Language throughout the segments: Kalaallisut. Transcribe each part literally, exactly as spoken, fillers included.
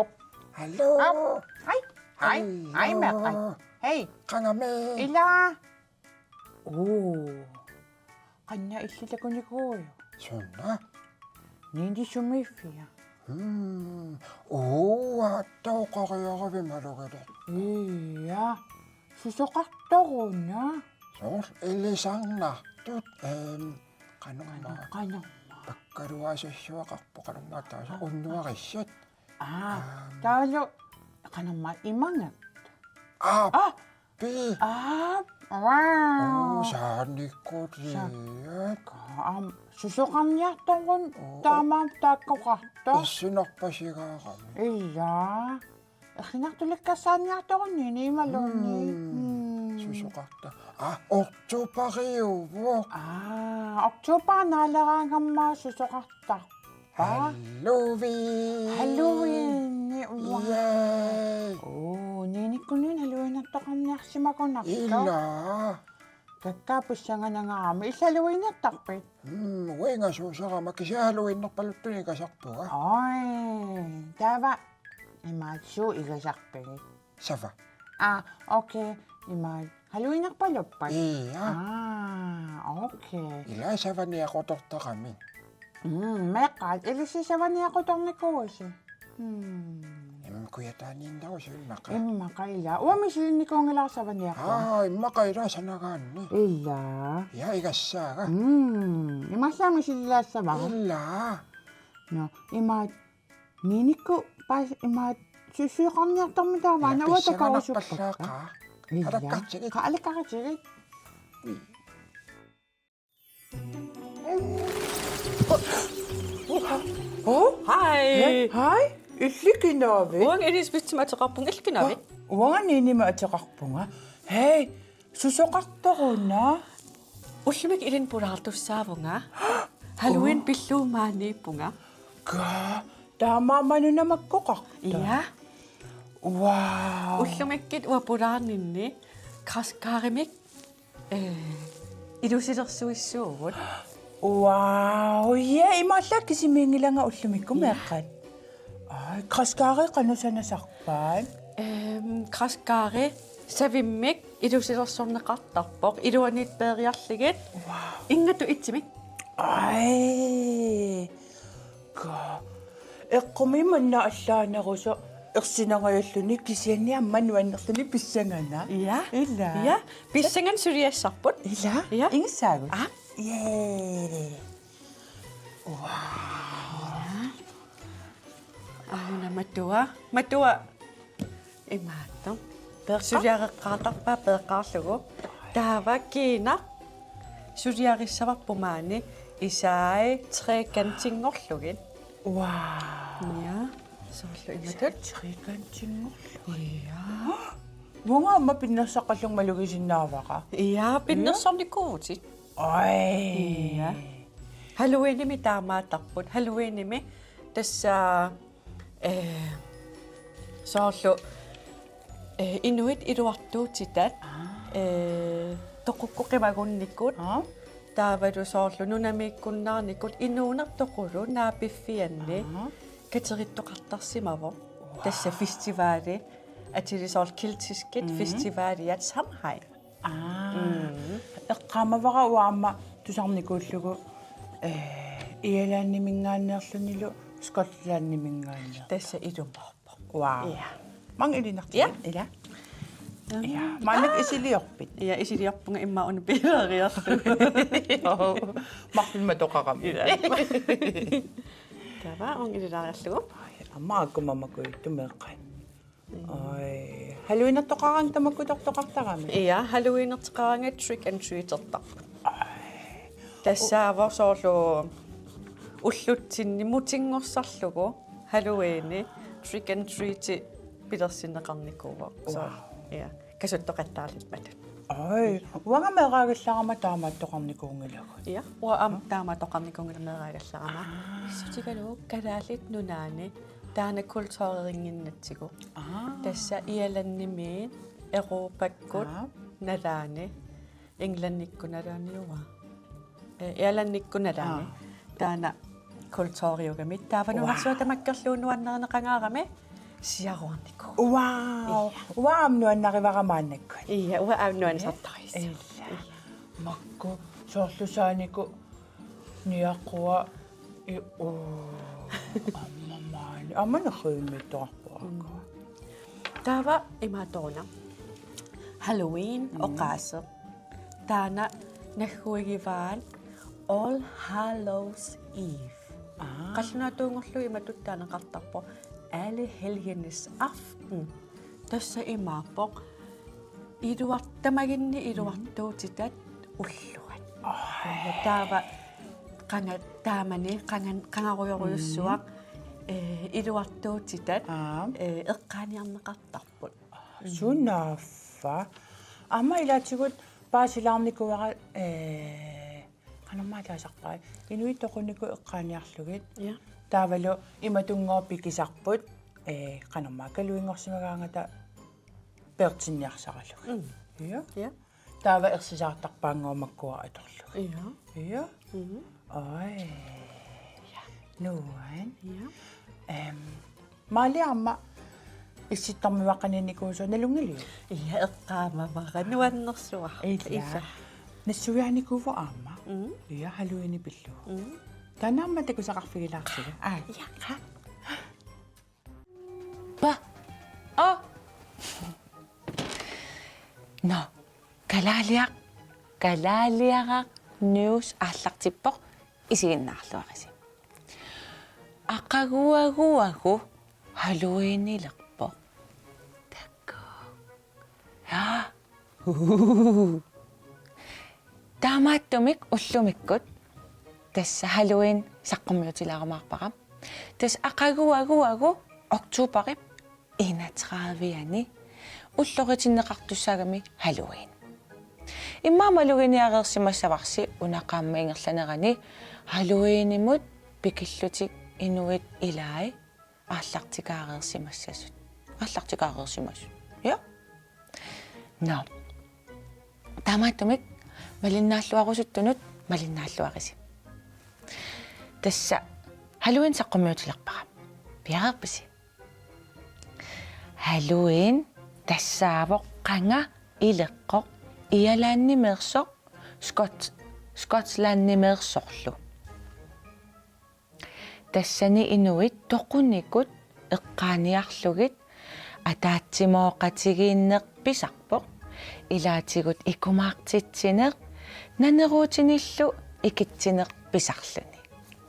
Hallo. Au. Ai. Ai. Ai, hallo. Meeqqat. Hej. Qangami. Ila. Oo. Qanga illit takunikuuiuk? Suna? Nini sumiiffia? Hmm. Oo, aattoqariarami malugale. Ia. Susoqartoruna? Soorlu ilisarnartut, ehm, qanormaa. Qanormaa. Pakkaluaasassuaqarpoq qanormaa taasa unnuarissat. Aa, aam. Taavalu qanormaa imanngap. Aa. Aa. Pi. Aa, wow. Oo, saanikuliat. Sa-, aam, susoqarniartoruna. Oo. Taamaammat taakkoqartoq. Issinarpasigaarami. Ila. Ersinartulikkasaarniartoruni imaluunniit. Mm. Mm. Susoqarta. Aa, oktobariuvoq. Aa, oktober naaleraangamma susoqartarpa. Halloween. Halloweeni, uanga. Yay. Oo, Ninikkunniuna Halloweenertoqarniarsimagunartoq. Ila. Kakkaak pissanganangaarami. Illit Halloweenertarpit? Mm, uinga suusarama kisianni Halloweenerpaluttunik igasarpunga. Oi, taava imaattoq suut igasarpigit? Sava. Aa, okay. Imaattoq Halloweenerpaluppat? Ia. Aa, okay. Ila savaniaqutortarami. Mm, meeqqat, ilissi savaniaqutornikuuisi? Mm. Em, kujataaniinnarusi immaqa. Immaqa ila. Uanga misilinnikuunngilara savaniaqua. Aa, immaqa ila sanagaanni. Ila. Ia igassaaga. Mm, imaassaaq misililaassavara. Ila. Nå, imaattoq Ninikku pas imaattoq susoqarniartormi taava. Ila, ana uanga takorusuppakka. Pissanganarpallaaqaaq. Ila. Alakkartigit. Qa-, alakkartigit. Ui. Oh, hej. Ja, hej. Illit kinaavit? Uanga Elisabethimik ateqarpunga, illit kinaavit? Ua-, uanga Ninimik ateqarpunga. Hej, susoqartoruna? Ullumikkut ilinnut pulaartussaavunga. Halloween pillugu maaniippunga. Kaa, taamaammat una makkoqarta? Ja. Wow. Ullumikkut uanga pulaarninni græskarimik, eh, ilusilersuissuugut. Wow, ja, imaallaat kisimiinngilanga ullumikkut meeqqat. Ai, græskari qanoq sanasarpat? Ehm, græskari savimmik ilusilersorneqartarpoq. Iluaniittut peeriarlugit. Wow. Ingatut ittumik. Ai. Ka. Eqqumiit manna allaanerusoq ersinangajalluni kisianni aamma nuannerluni pissanganaq. Ja. Ila. Ja. Pissanganaq suliassarput. Ila. Ja. Ingissaagut. Aa. Jee. Wow. Aana matua. Matua. Imaattoq. Peeqqaq? Suliareqqaartarpaa peeqqaarlugu. Taava kiinaq. Suliarissavarput maani isai trekantinngorlugit. Wow. Ja. Soorlu imatut. Isai trekantinngorlugit. Ja. Uanga aamma pinnersaqqallunga malugisinnaavara. Ja, pinnersarnikuuvutit. Ai. Ja. Halloweenimi taamaattarput. Halloweenimi tassa, eh, soorlu, eh, inuit iluartuutitat, aa, eh, toqukkut qimagunnikut, aa, taavalu soorlu nunamiikkunnaarnikut inuuneq toqulu naapiffianni, aa, katerittoqartarsimavoq. Wow. Tassa festivali, atili soorlu keltiskit, mhm, festivaliat Samhain. Aa. Mm. Eqqaamavara uanga aamma tusarnikuullugu, eh, Irlandiminngaanneerlunilu Skotlandiminngaanneerlunilu. Tassa ilumoorpoq. Wow. Ja. Maanga ilinartigit. Ja. Ila. Mm. Ja. Maannakkut isiliorpit? Ja, isiliorpunga immaqa una piilaariarlugu. Marlunnik matoqarami. Ja. Taava uanga ililaariarlugu. Ai, aamma aakkuma makujuttumik meeqqat. Ai, Halloweenertoqaraangat tamakkutortoqartarami? Ja, Halloweenertoqaraangat trick and treatertarput. Ai. Tassaavoq soorlu ullutsinni mutingorsarlugu Halloweeni trick and treati pilersinneqarnikuuvoq. Wow. Soorlu. Ja. Kasuttoqattaarluta matut. Ai, uanga meeraagallarama taamaattoqarnikuunngilagut. Ja, uanga aamma taamaattoqarnikuunngilanga meeraagallarama. Aa. Pissutigalugu Kalaallit Nunaanni taanna kulturerinnginnatsigu. Aa. Tassa Irlandimiit Europakkut, aa, nalaani, Englandikkut nalaani uanga. Eh, Irlandikkut nalaani. Aa. Taanna kulturiugami. Taava, wow, nunarsuaq tamakkerlugu nuannarineqangaarami. siaruarnikuuvoq. Wow. Uanga aamma nuannarivara maannakkut. Ija, uanga aamma nuannertarisi. Ija. Makku soorlu saaniku niaqua i u aamma maani. Aamma nerrivimmik ittoqarpoq. Taava imaattoruna. Halloween, mm, oqaaseq. Taanna nagguigivaat All Hallows Eve. Aa. Qallunaatuunngorlugu imatut taaneqartarpoq Alle Helgenes Aften. Tassa imaappoq iluart-, tamaginni iluartuutitat ulluat. Aa. Taava qanga-, taamani qangan-, qangarujorujussuaq, mm, eh, iluartuutitat, aa, eh, eqqaaniarneqartarput. Sunaaffa. Aamma ilaatigut paasilaarnikuuara, eh, qanormaa taasarpaat. Inuit toqunnikkut eqqaaniarlugit. Ja. Taavalu imatunngooq pikisarput, eh, qanormaa kaluinngorsimagaangata peertinniarsaralugit. Mm. Ja. Ja. Taava ersisaartarpaanngooq makkua atorlugit. Ja. Ja. Mhm. Oj. Ja. Nuan. Ja. Em, Maali aamma issittormiuaqqaniinnikuusoq nalunngiliuk? Ija, eqqaamavara nuannersuaq. Ija. Ija. Nassuiaanikuuvoq aamma. Mm. Ija, Halloween pillugu. Mm. Taanna aamma takusaqarfigilaarsiga. Aa. Ija. Ha? Pa. Oh. Nå. Kalaaliaq. Kalaaliaraq news aallartippoq. Isiginnaarluarisi. Aqaguagu Halloweenilerpoq. Takuuk. Ja. Uhuhuhu. Taamaattumik ullumikkut tassa Halloween saqqummiutilaarumaarpara. Tassa aqaguagu oktoberip enogtredive-ani ulloritinneqartussaagami Halloween. Immaqa maluginiareersimassavarsi una qaammat ingerlanerani Halloweenimut pikillutik inuit ilai aallartikaareersimassasut. Aallartikaareersimasut. Ja? Nå. Taamaattumik malinnaalluarusuttunut malinnaalluarisi. Tassa Halloween saqqummiutilerpara. Piareerpisi? Halloween tassaavoq qanga ileqqoq Irlandimeersoq Skot-, Skotlandimeersorlu. Tassani inuit toqunnikkut eqqaaniarlugit ataatsimooqatigiinneq pisarpoq, ilaatigut ikumaartitsineq, naneruutinillu ikitsineq pisarluni.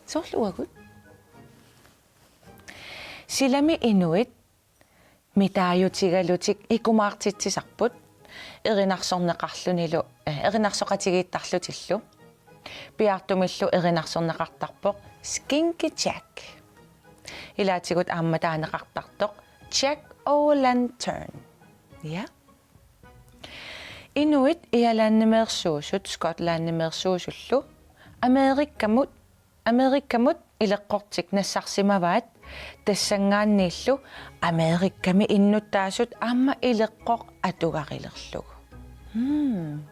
Soorlu uagut. Silami inuit mitaajutigalutik ikumaartitsisarput erinarsorneqarlunilu, eh, erinarsoqatigiittarlutillu. Piaartumillu erinarsorneqartarpoq Skinky Jack. Ilaatigut aamma taaneqartartoq Jack O'Lantern. Ja. Inuit Irlandimeersuusut Skotlandimeersuusullu Amerikamut Amerikamut ileqqortik nassarsimavaat, tassanngaanniillu Amerikami innuttaasut aamma ileqqoq atugarilerlugu. Hmm.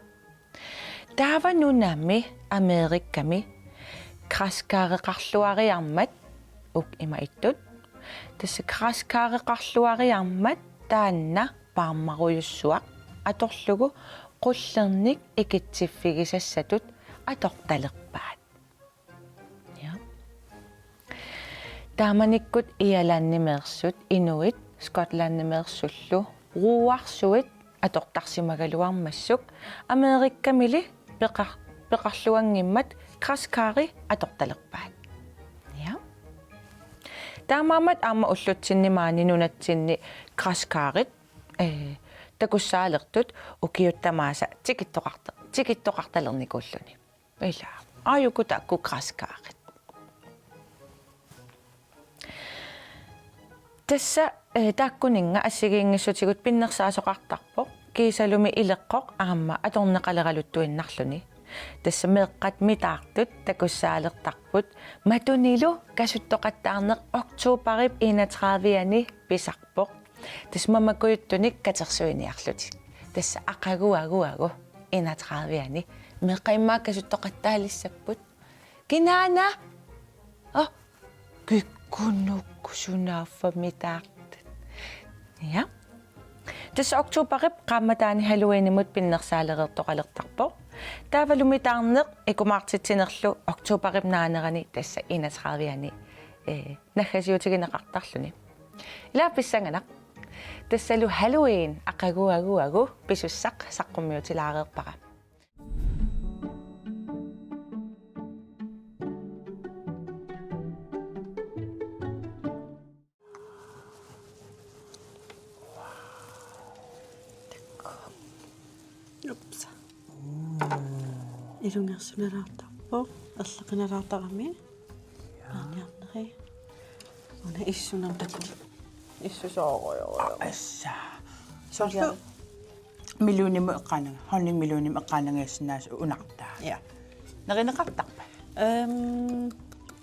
Taava nunami Amerikami græskareqarluariarmat, uk ima ittut. Tassa græskareqarluariarmat taanna paarmarujussuaq atorlugu qullernik ikitsiffigisassatut atortalerpaat. Ja. Taamanikkut Irlandimeersut inuit Skotlandimeersullu ruuarsuit atortarsimagaluarmassuk Amerikamili peqar-, peqarluanngimmat græskari atortalerpaat. Ja. Taamaammat aamma ullutsinni maani nunatsinni græskarit, eh, takussaalertut ukiut tamaasa tikittoqarta-, tikittoqartalernikuulluni. Ila, aajuku taakku græskarit. Tassa, eh, taakkuninnga assigiinngissutigut pinnersaasoqartarpoq, kiisalumi ileqqoq aamma atorneqaleraluttuinnarluni. Tassa meeqqat mitaartut takussaalertarput, matunilu kasuttoqattaarneq oktoberip enogtredive-ani pisarpoq. Tassa mamakujuttunik katersuiniarlutik. Tassa aqagu agu agu enogtredive-ani. Meeqqat immaqa kasuttoqattaalissapput. Kinaana? Oh, kikkunuku sunaaffa mitaartut. Ja. Tassa oktoberip qaammataani Halloweenimut pinnersaalereertoqalertarpoq. Taavalu mitaarneq ikumaartitsinerlu oktoberip naanerani tassa enogtredive-ani, eh, naggasiutigineqartarluni. Ilaa pissanganaq. Tassalu Halloween aqaguaguagu pisussaq saqqummiutilaareerpara. Ups. Ilungersunalaartarpoq, erleqinalaartarami. Aaniarneri. Una issunam takku. Issusoorujussuaq. Assa. Soorlu melonimut eqqaananga, honningmelonimut eqqaanangaassinnaasut unartaa. Ja. Nerineqartarpa? Ehm,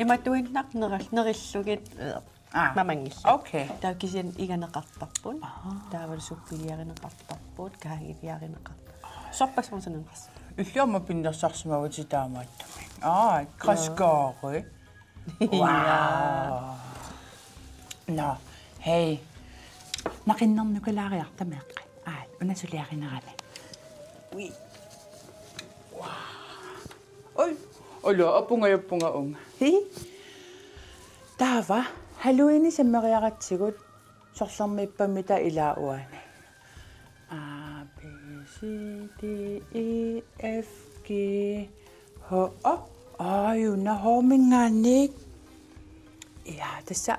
imaattuinnaq neral-, nerillugit, eh, Aa. Mamanngillat. Okay. Taava kisianni iganeqartarput. Aha. Taavalu suppiliarineqartarput, kaagiliarineqartarput. Sorpassuarnik sananqas. Illit aamma pinnersarsimavutit taamaattumik. Aa, græskari. Wow. Nå, hej. Naqinnernukalaariarta meeqqat. Aa, una suliarinerani. Ui. Wow. Oj, olo, apunga, apunga, unga. Hi. Taava, Halloweenip sammeriaratsigu, sorlermiippammita ilaa uani. A, B, C, D, E, F, G, H, O, aajuna H-minngaanniit. Ja, tassa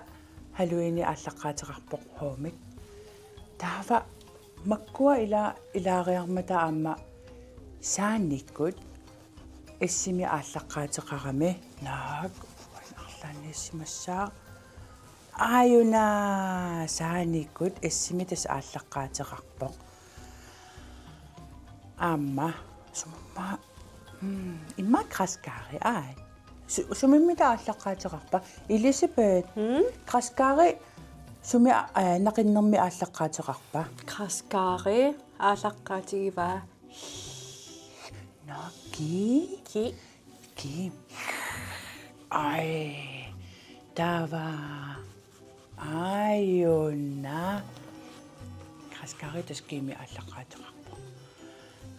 Halloweenip aallaqqaateqarpoq H-mik. Taava makkua ila-, ilaariarmata aamma saanikkut S-imik aallaqqaateqarami. Naak, arlaanniissimassaaq. Aajuna saanikkut S-imik tassa aallaqqaateqarpoq. Aamma, sumimma, mm, immaqa græskari, aaj. Su-, sumimmita aallaqqaateqarpa? Elisabeth. Mm? Græskari sumi a-, aa, naqinnermi aallaqqaateqarpa? Græskari aallaqqaatigivaa. Nå, G. G. G. Ej, taava. Aajuna. Græskari tassa G-mik aallaqqaateqarpoq.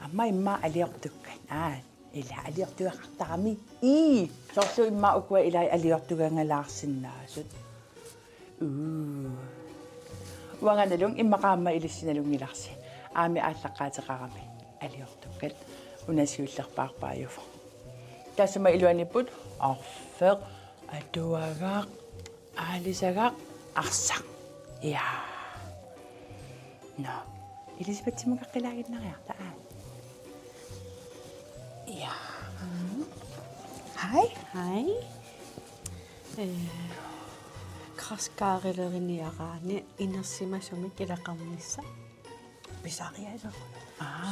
Aamma immaqa aliortukkat. Aa, ila aliortugaqartarami. Ii, soorlu immaqa ukua ila aliortugangalaarsinnaasut. Uu. Uanga nalunng-, immaqa aamma ilissi nalunngilarsi. A-mik aallaqqaateqarami aliortukkat. Una siullerpaarpaajuvoq. Taassuma iluaniipput arfeq, atuagaq, aalisagaq, arsaq. Ja. Nå. Elisabethimut aqqilaaginnariarta, aa. Ja. Mm. Hej. Hej. Eh, græskarileriniaraanni inersimasumik ilaqarnissaq. Pisariasoq. Aa.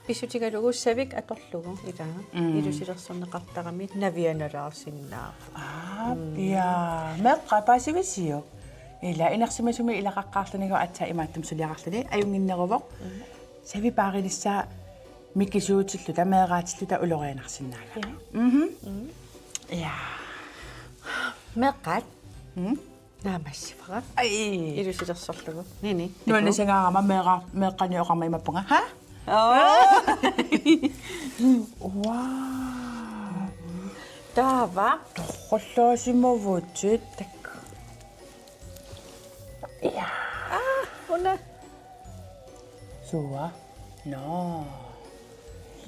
Pissutigalugu savik atorlugu ilaa. Mm. Ilusilersorneqartarami navianalaarsinnaavoq. Aa, mm. Ja. Meeqqat paasivisiuk? Ila inersimasumik ilaqaqqaarlunigu aatsaat imaattumik suliaqarluni ajunnginneruvoq. Mm. Savi paarinissaa mikisuutilluta meeraatilluta ulorianarsinnaagami. Ja. Mhm. Mm. Ja. Meeqqat. Mm. Naammassivara. Ai. Ilusilersorlugu. Nini. Nuannisangaarama meeqqa-, meeqqani oqarmat imappunga. Ha? Oo. Wow. Taava. Torrallaasimavutsit. Tak. Ja. Aa, una. Sua. Nå.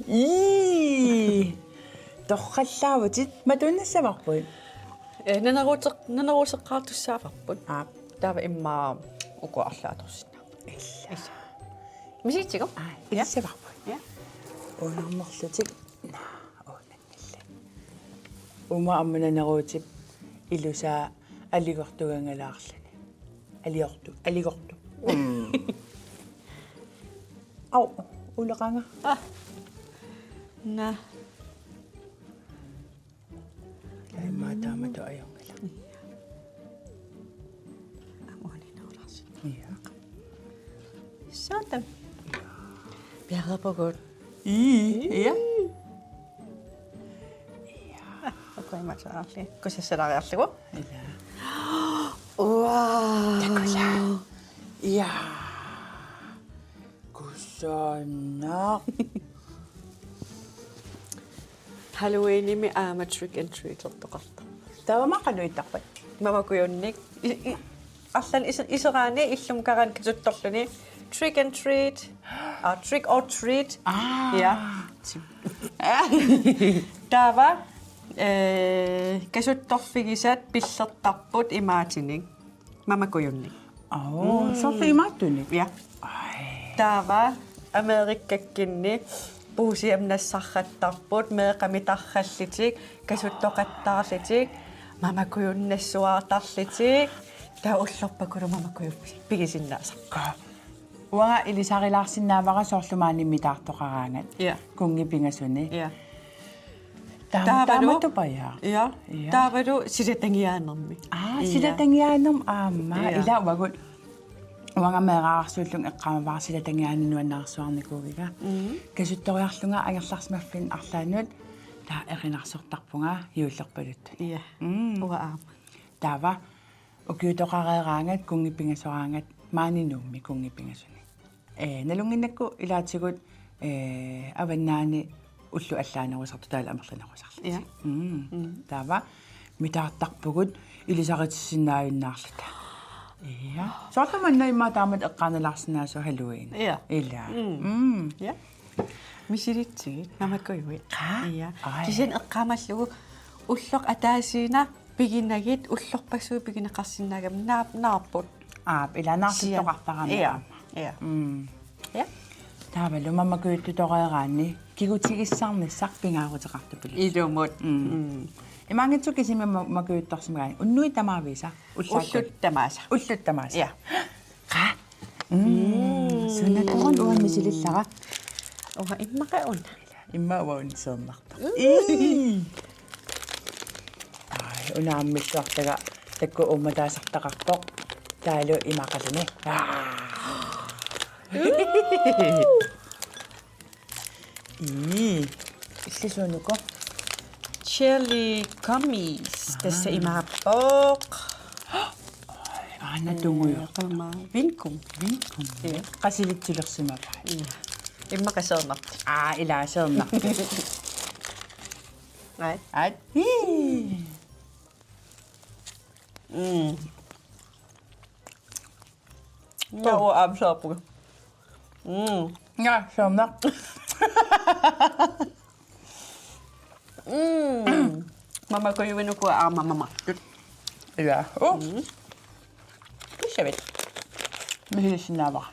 Ii. Torrallaavutit matuinnassavarput. Eh, naneruuteq-, naneruuteqqaartussaavarput. Aap. Taava immaqa uku arlaat atorsinnaapput. Ila. Ila. Misigitsigu? Aa, ja. Ilissavarput. Ja. Uunarnerlutik. Naa, uunanngillat. Uuma aamma naneruutip ilusaa aligortugangalaarluni. Aliortu, aliortu. Mm. Au, uleqanga. Ah. Naa. Immaqa taamatut ajunngilaq. Amuaninnarulaarsi. Ja. Satan. Piareerpugut. Ii, ja. Ja. Akuimasaarli. Kusassalaariarlugu. Ja. Wow. Takula. Ja. Kusanaq. Halloweenimi aamma trick and treatertoqartarpoq. Taava maqalu ittarpat? Mamakujunnik. I, i, arlaannik is-, iseraanni illumut karaanni kasuttorluni. Trick and treat. Ah, trick or treat. Ah. Ja. Taava, eh, kasuttorfigisat pillertarput imaatinik. Mamakujunnik. Oo, mm, soorlu imaattunik? Ja. Ai. Taava Amerikakkinni puusiamnassarrattarput, meeqqamik tarrallutik, kasuttoqattaarlutik, mamakujunnassartarlutik, taava ullorpakulu mamakujummik pigisinnaasarput. Ka-, uanga ilisarilaarsinnaavara soorlu maani mitaartoqaraangat. Ja. Kunngipingasuni. Ja. Taama-, taavalu, taamatupajaaq. Ja. Ja. Taavalu silatangiaanermi. Aa, ja, silatangiaanermi aamma. Ja. Ila uagut. Uanga meeraaqqaarsuullunga eqqaamavara silatangiaani nuannaarsuarnikuugiga. Mhm. Kasuttoriarlunga angerlarsimaffinni arlaannut taava erinarsortarpunga juullerpaluttunik. Ja. Mm. Uanga aamma. Taava ukiutoqareeraangat kunngipingasoraangat maani Nuummi kunngipingasuni. Ee, nalunnginnakku ilaatigut, ee, avannaani ullut allaanerusartut taavalu amerlanerusarlutik. Ja. Mm. Mm. Taava mitaartarpugut ilisaritissinnaajunnaarluta. Ja. Soorlu manna immaqa taamatut eqqaanalaarsinnaasut Halloween. Ja. Ila. Mm. Mm. Ja. Misilitsigit, mamakujuit. Qaa? Ja. Ai. Kisianni eqqaamallugu ulloq ataasiinnaq piginagit ullorpassuit pigineqarsinnaagami naap-, naapput. Aap, ila naartuttoqartarami. Siam. Ja. Aamma. Ja. Mm. Ja. Taavalu mamakujuttutoreeraanni kigutigissarnissaq pingaaruteqartupillugu. Ilumut. Mm. Mm. Imaanngitsoq kisimi ma-, mamakujuttorsimagaanni. Unnuit tamaviisa? Ullaakkut? Ullut tamaasa. Ullut tamaasa. Ja. Qaa? Mm. Mm. Sunatorun uanga misilillara. Uanga immaqa una. Immaqa uanga una seernartoq. Mm. Ii. Ai, una aamma missaartaga taakku uummataasartaqarpoq. Taavalu imaqaluni. Aa. Ii. Illit suunuku? Jelly gummies. Aha. Tassa imaappoq. Aana tunguju. Ee, qama. Vingummi. Vingummi. Ja. Qasilitsilersimavaat. Ja. Immaqa seernartut. Aa, ila seernartut. Ai. Ai. Ii. Mm. Naa uanga aamma seerpunga. Mm. Naa, seernaq. Mm. Mamakujuinnaq uanga aamma mamartut. Ila. Oh. Mm. Kussavit. Misilissinnaavara.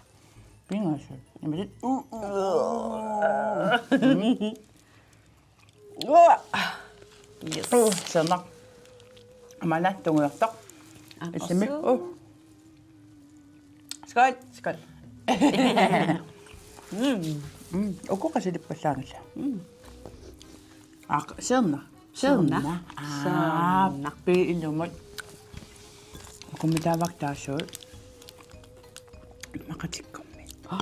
Pingasut. Imatit. Uh, uh. Mm. Uaa. Yes. Uh, seernaq. Aamma tungujortoq. Aamma. Issimi. Osu. Uh. Skål. Skål. Mm. Mm. Uku qasilippallaanngillat. Mm. Aa, seernaq. Seernaq. Seernaq. Aa, seernaq. Pi ilumut. Uku mitaavakka taassuut. Maqatikkummi. Aa.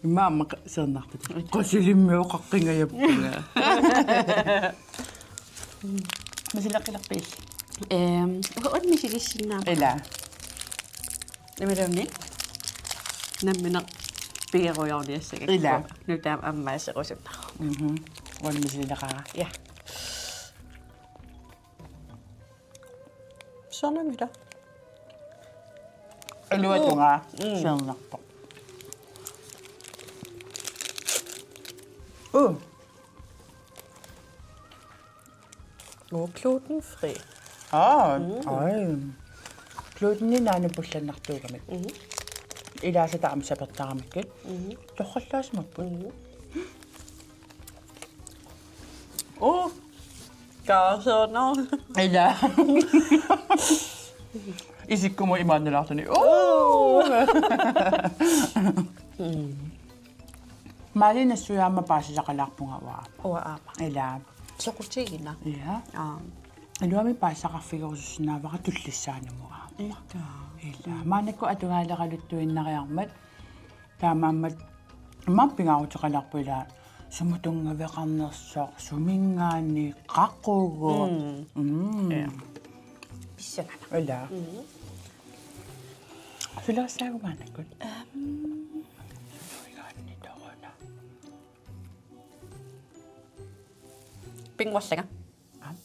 Immaqa seernartut. Qasilimmioqaqqingajappunga. Misileqqilerpit? Ehm, uanga una misilissinnaavara. Ila. Imaluunniit nammineq pigerujoorniassagakku. Ila. Nutaamik ammaaserusunnarpoq. Mhm. Uanga misileqaara. Ja. Seernanngilaq. Iluatungaa. Mm. Seernarpoq. Uh. Oh, glutenfri. Aa, mm. Ai. Gluteni naanut pullannartuugamik. Mhm. Ilaasa taama sapertaramikkit. Mhm. Torrallaasimapput. Mhm. Uh. Kaasana. Ila. Isikkumut imaannalaartuni. Uh. Mm. Maali nassuiaamma paasisaqalaarpunga uanga. Uanga aamma. Ila. Soqutigina. Ja. Aa. Iluamik paasisaqarfigerusussinnaavara tullissaanumut aamma. Ila. Ila. Maannakkut atugaaleraluttuinnariarmat taamaammat immaqa pingaaruteqalaarpoq ila sumut tunngaveqarnersoq suminngaanniit qaqugu. Mm. Mm. Ja. Pissanganaq. Ila. Mm. Sulerissaagut maannakkut. Aam. Suligaanni toruna. Pinguarlanga. Aap.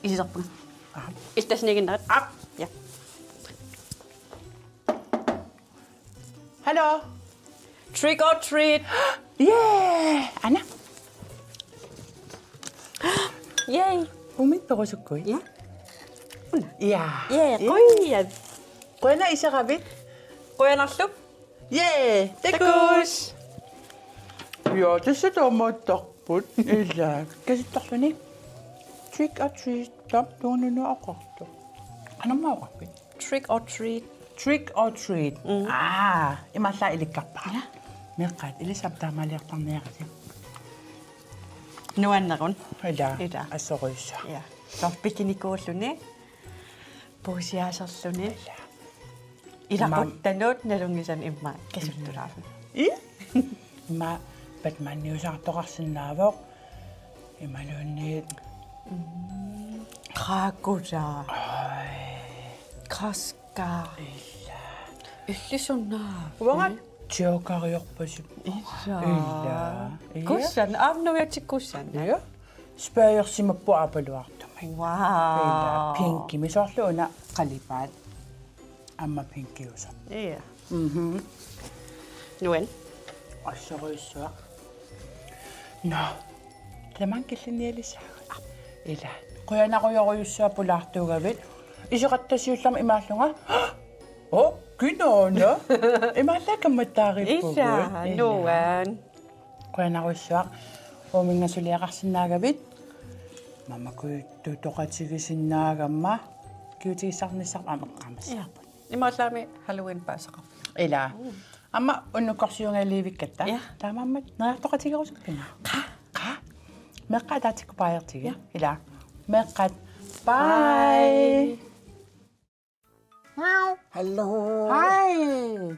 Isisarpunga. Aap. Iltassiniiginnarit. Aap. Ja. Hallo. Trick or treat. Yeah! Ana. Yay. Umiit perusukkuit. Ja. Ja. Ja, qujan. Qujanaq iseravit. Qujanarlu. Yeah, takuss. Takuss. Ja, tassa taamaattarput. Ila. Kasuttarluni. Trick or treat. Taama tuununa oqartoq. Qanormaa oqarpit? Trick or treat. Trick or treat. Mm. Aa, imaallaat ilikkarpara. Ja. Meeqqat, ilissi aamma taamaaliortarniarisi. Nuannerun. Ila. Ila. Assorujussuaq. Ja. Soorlu pikinikuulluni. Puusiaaserluni. Ila. Ilaquttanut nalunngisanut immaqa kasuttulaarluni. Ii? Immaqa Batmaniusaartoqarsinnaavoq. Imaluunniit. Mm. Dracula. Ai. Kaskar. Ila. Illit sunaaffa? Uanga jokeriorpasippunga. Ila. Ila. Ila. Kusanaq, aamma nuiatik kusanaq. Ja. Spøjersimapput aappalaartumik. Wow. Ila, pinkimik soorlu una qalipaat. Aamma pinkiusoq. Ja. Mhm. Nuann. Assorujussuaq. Nå. Tamanna killinnialissaagut. Ila. Qujanarujorujussuaq pulaartuugavit. Iseqattaarsiullama imaallunga. Oh, kinoona. Imaallaat kammattaarippugut. Ila, ila. Nuann. Qujanarujussuaq uuminnga suliaqarsinnaagavit. Mamakujuttutoqatigisinnaagama kigutigissarnissarput aamma eqqaamassavarput. Ja. Imaallaammi Halloween paasisaqarpunga. Ila. Mm. Aamma unnukkorsiungaliivikkatta. Ja. Taamaammat neriartoqatigerusuppunga. Qaa. Qaa. Meeqqat ataatsikkut baajertigit. Ja. Ila. Meeqqat. Bye. Bye. Hallo. Hej.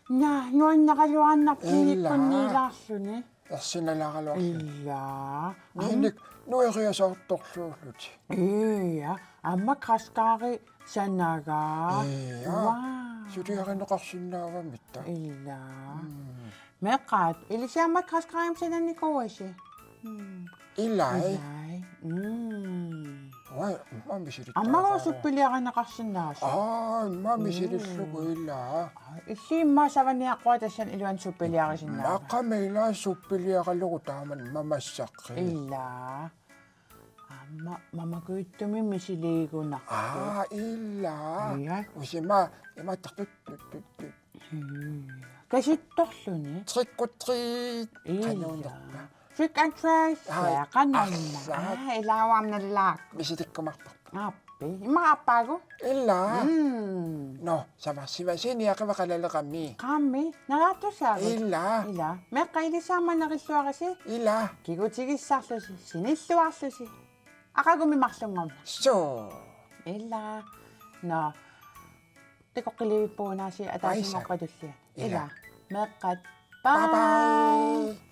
Naa, nuannaraluarnarpoq. Ila. Kinnikkunniilaarluni. Ersinalaaraluarluni. Ila. Niinik nueriasaartorluullutik. Ila. Aamma kaskari sanagaa. Ila. Wow. Suliarineqarsinnaagamitta. Ila. Mm. Meeqqat, ilissi aamma kaskarimik sananikuuisi? Mm. Ilai. Ilai. Mm. Ua, immaqa misilittagara. Aamma suppiliarineqarsinnaavoq. Aa, immaqa misilillugu ila. Aa, illit immaqa savaniaqqua tassani iluani suppiliarisinnaavit. Immaqa ila suppiliaralugu taamani mamassaqqi. Ila. Aamma mamakujuttumik misiliigunarpoq. Aa, ila. Ja. Usima, imattartut, tut, tut, tut. Kasuttorluni. Trick or treat. Ila. Qanuunerpa. Trick and treat. Ai, ja, qanormaa. Arsaat. Aa, ilaavarnalaaq. Misilikkumaarpoq. Aappi. Immaqa aappaagu? Ila. Mm. Nå, samarsimasini aqivaqalaleqami. Qaami. Nalaartussaagut. Ila. Ila. Meeqqat ilissi aamma nerilluarisi. Ila. Kigutigissarlusi. Sinilluarlusi. Aqagummi marlunngormat. Suu. Ila. Nå. Takoqqiliivippugut aasiit ataasinngorpat tulliani. Ila. Ila. Meeqqat. Bye bye. Bye.